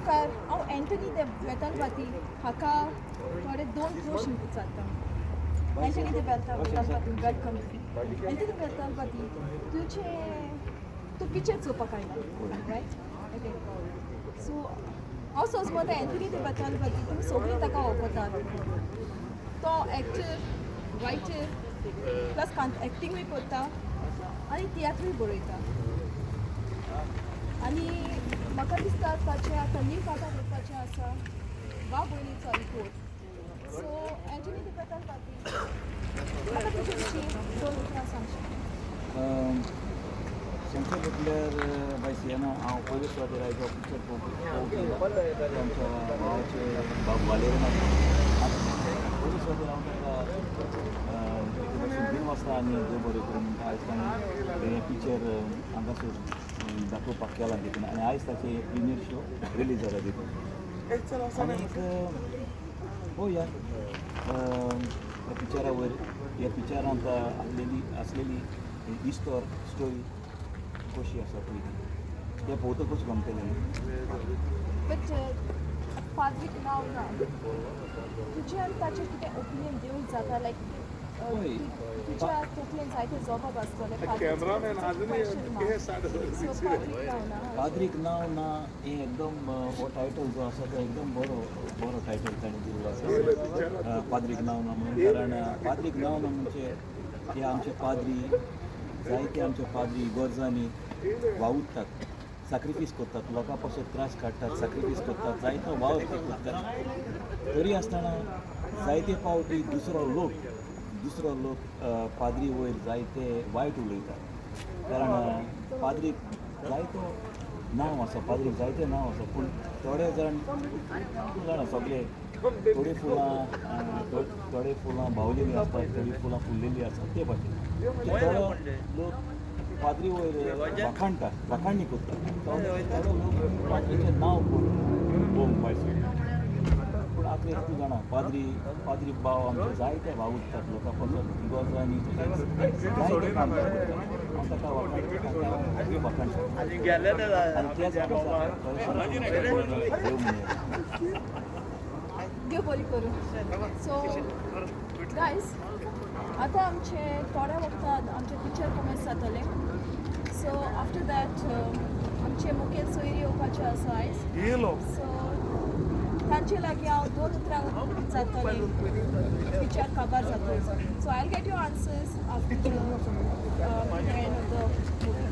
मुखार हांव एंटनी दे बेतालबाती हाका थोडे दोन प्रश्न विचारता. एंटनी दे बेतालबाती, welcome. Antony Betalbatim, तुजें तूं पिक्चर चोवपाक आयला, रायट? ओके, सो हांव सोज म्हणटा, एंटनी दे बेतालबाती तुमी सगळीं ताका वळखतात. तो एक्टर, रायटर, प्लस एक्टिंगूय करता आनी तियात्रूय बरयता. आनी म्हाका दिसता ताचें आतां न्यू कांतार करपाचें आसा, वा भयणीचो रिपोर्ट. सो एंटनी दे बेतालबाती, म्हाका तुजे विशीं दोन उतरां सांगशीं? सांगचें म्हटल्यार बाय सियाना, हांव पयले सुवातेर आयज हो पिक्चर पळोवंक येयला आमच्या भावाचे, बाब वालेरियनाचे. पयले सुवातेर हांव ताका एके भाशेन दिनवासता आनी देव बरें करूं म्हणटा. आयज ताणें हें पिक्चर हांगासर दाखोवपाक केलां देखून आनी आयज ताचें प्रिमियर शो रिलीज जाला देखून. आनीक पळोवया ह्या पिक्चरा वयर, ह्या पिक्चरांत आसलेली इस्टोर स्टोरी कशी आसा पळय ती, तें पळोवतकूच गमतलें न्हू. बट पाद्रीक नांव ना, तुजें आनी ताचेर कितें ओपिनियन दिवंक जाता? लायक पळय, तुज्या तकलेन जायते जबाब आसतले. कॅमेरामॅन अजूनही सो पाद्रीक नांव ना. पाद्रीक नांव ना हें एकदम, हो टायटल जो आसा तो एकदम बरो बरो टायटल ताणें दिल्लो आसा, पाद्रीक नांव ना म्हणून. कारण पाद्रीक नांव ना म्हणजे हे आमचे पाद्री, जायते आमचे पाद्री इगर्जांनी वावुरतात, साक्रिफीस करतात, लोकां पासत त्रास काडटात, साक्रिफीस करतात, जायतो वावर ते करतात. तरी आसतना जायते फावटी दुसरो लोक पाद्री वयर जायते वायट उलयतात. कारण पाद्रीक जायतो नांव आसा, पाद्रीक जायते नांव आसा, पूण थोडे जाण, तूं जाणा सगळे, थोडे फुलां बावलेलीं आसतात, थोडीं फुलां फुल्लेलीं आसतात. ते भाशेन थोडो लोक पाद्री वयर वाखाणटा, वाखाणणी करता, थोडो लोक पाद्रीचें नांव करून बोंब पायसो. पूण आखरेक तूं जाणा, पाद्री भाव आमचे जायते वावुरतात लोकां पासत इगर्जांनी, तशेंच जायते काम करतात. हांव ताका वाखाण, खूब वाखाणटा आनी तेच आसा देव म्हणून. देव बरी करूं. सो गायज, आतां आमचे थोड्या वखदान आमचे पिक्चर कमेन्स जातले. सो आफ्टर that आमचे मुखेल सोयरी येवपाचे आसा आयज. सो तांचे लागीं हांव दोन उतरां विचारतलें पिक्चर काबार जातलो. So I get your answers after the end of the movie.